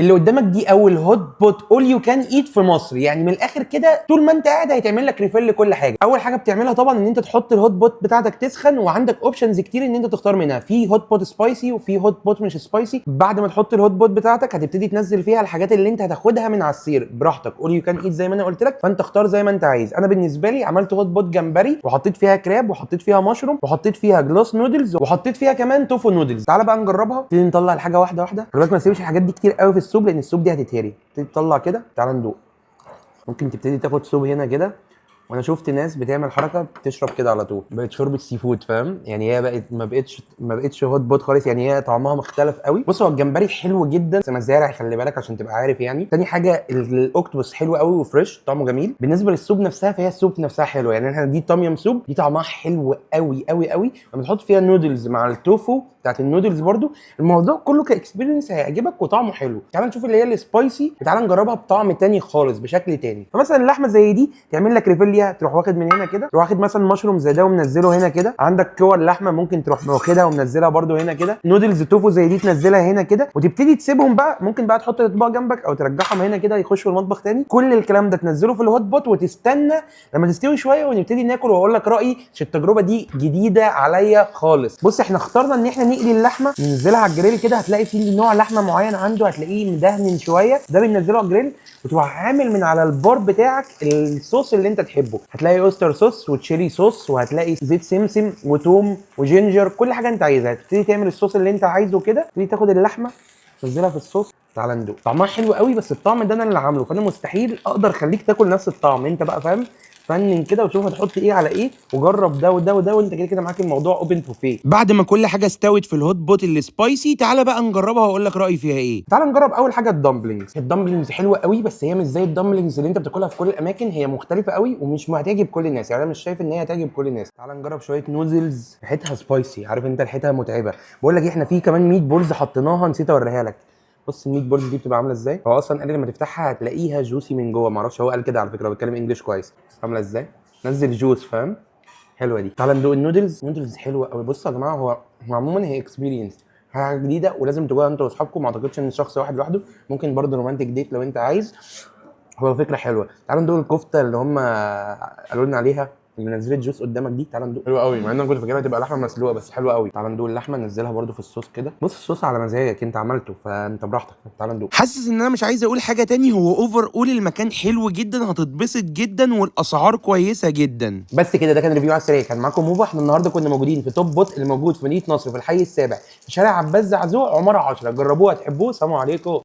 اللي قدامك دي اول hot pot all you can eat في مصر. يعني من الاخر كده، طول ما انت قاعد هيتعمل لك refill لكل حاجه. اول حاجة بتعملها طبعا ان انت تحط ال hot pot بتاعتك تسخن، وعندك options كتير ان انت تختار منها، في hot pot spicy وفي hot pot مش spicy. بعد ما تحط ال hot pot بتاعتك هتبتدي تنزل فيها الحاجات اللي انت هتاخدها من على السير براحتك، all you can eat زي ما انا قلت لك، فانت اختار زي ما انت عايز. انا بالنسبة لي عملت hot pot جمبري، وحطيت فيها crab، وحطيت فيها مشروم، وحطيت فيها glass noodles، وحطيت فيها كمان tofu noodles. تعالى بقى نجربها. نبتدي نطلع الحاجة واحدة واحده. خلي بالك ما تسيبش الحاجات دي كتير قوي في ال soup، لان ال soup دي هتتهري. تبتدي تطلع كده. تعالى ندوق. ممكن تبتدي تاخد soup هنا كده، وانا شفت ناس بتعمل حركه، بتشرب كده على طول. بقت شوربة seafood، فاهم؟ يعني هي بقت ما بقتش hot pot خالص، يعني هي طعمها مختلف قوي. بص، هو الجمبري حلو جدا بس مزارع، خلي بالك عشان تبقى عارف يعني. تاني حاجه، ال octopus حلو قوي و fresh، طعمه جميل. بالنسبة لل soup نفسها، فهي ال soup نفسها حلوه. يعني احنا دي tom yum soup، دي طعمها حلو قوي قوي قوي. لما تحط فيها نودلز مع التوفو بتاعت النودلز برضو، الموضوع كله ك experience هيعجبك وطعمه حلو. تعال نشوف اللي هي ال spicy، تعال نجربها بطعم تاني خالص، بشكل تاني. فمثلا اللحمة زي دي تعمل لك refill ليها، تروح واخد من هنا كده، تروح واخد مثلا مشروم زي ده ومنزلة هنا كده. عندك كور لحمه ممكن تروح واخدها ومنزلها برضو هنا كده. نودلز توفو زي دي تنزلها هنا كده، وتبتدي تسيبهم بقى. ممكن بقى تحط الاطباق جنبك او ترجعهم هنا كده يخشوا المطبخ تاني. كل الكلام ده تنزله في ال hot pot وتستنى لما تستوي شويه، ونبتدي ناكل واقول لك رايي، عشان التجربة دي جديدة عليا خالص. بص، احنا اخترنا ان احنا نقلي اللحمه، ننزلها على الجريل كده. هتلاقي في نوع لحمه معين عنده هتلاقيه مدهن شويه، ده بننزله على الجريل، وتروح عامل من على البار بتاعك الصوص اللي انت تحبه. هتلاقي oyster sauce و chili sauce، وهتلاقي زيت سمسم وتوم و ginger، كل حاجة انت عايزها. تبتدي تعمل الصوص اللي انت عايزه كده، تبتدي تاخد اللحمة تنزلها في الصوص. تعال ندوق. طعمها حلو قوي، بس الطعم ده انا اللي عامله، فانا مستحيل اقدر اخليك تاكل نفس الطعم. انت بقى فاهم، فنن كده وشوف هتحط ايه على ايه، وجرب ده وده وده، وانت كده كده معاك الموضوع open buffet. بعد ما كل حاجة استوت في ال hot pot ال spicy، تعالى بقى نجربها واقول لك رايي فيها ايه. تعالى نجرب اول حاجة ال dumplings. ال dumplings حلوة قوي، بس هي مش زي ال dumplings اللي انت بتاكلها في كل الاماكن. هي مختلفة قوي ومش هتعجب كل الناس، يعني انا مش شايف ان هي هتعجب كل الناس. تعالى نجرب شوية نودلز، ريحتها spicy، عارف انت، ريحتها متعبه. بقول لك إيه، احنا في كمان meatballs حطيناها، نسيت اوريها لك. بص ال meatballs دي بتبقى عامله ازاي. هو اصلا قال لي لما تفتحها هتلاقيها juicy من جوه، معرفش هو قال كده على فكره، هو بيتكلم English كويس. عامله ازاي، نزل juice، فاهم؟ حلوة دي. تعالى ندوق ال noodles. noodles حلوة قوي. بصوا يا جماعه، هو عموما هي experience، حاجة جديدة ولازم تجوها انت واصحابكم. ما اعتقدش ان شخص واحد لوحده، ممكن برضه romantic date لو انت عايز، هو فكرة حلوه. تعالى ندوق الكفتة اللي هم قالوا لنا عليها، اللي نزلت juice قدامك دي. تعالى ندوق. حلوة قوي، مع ان انا كنت فاكرها تبقى لحمه مسلوقه، بس حلوة قوي. تعالى ندوق اللحمه، ننزلها برده في الصوص كده. بص، الصوص على مزاجك، انت عملته فانت براحتك. تعالى ندوق. حاسس ان انا مش عايز اقول حاجة تاني. هو overall المكان حلو جدا، هتتبسط جدا، والاسعار كويسة جدا. بس كده، ده كان review على السريع. كان معاكم موبا. احنا النهارده كنا موجودين في Top Pot اللي موجود في مدينة نصر، في الحي السابع، في شارع عباس زعزوع، عمارة 10. جربوها تحبوه. سلام عليكم.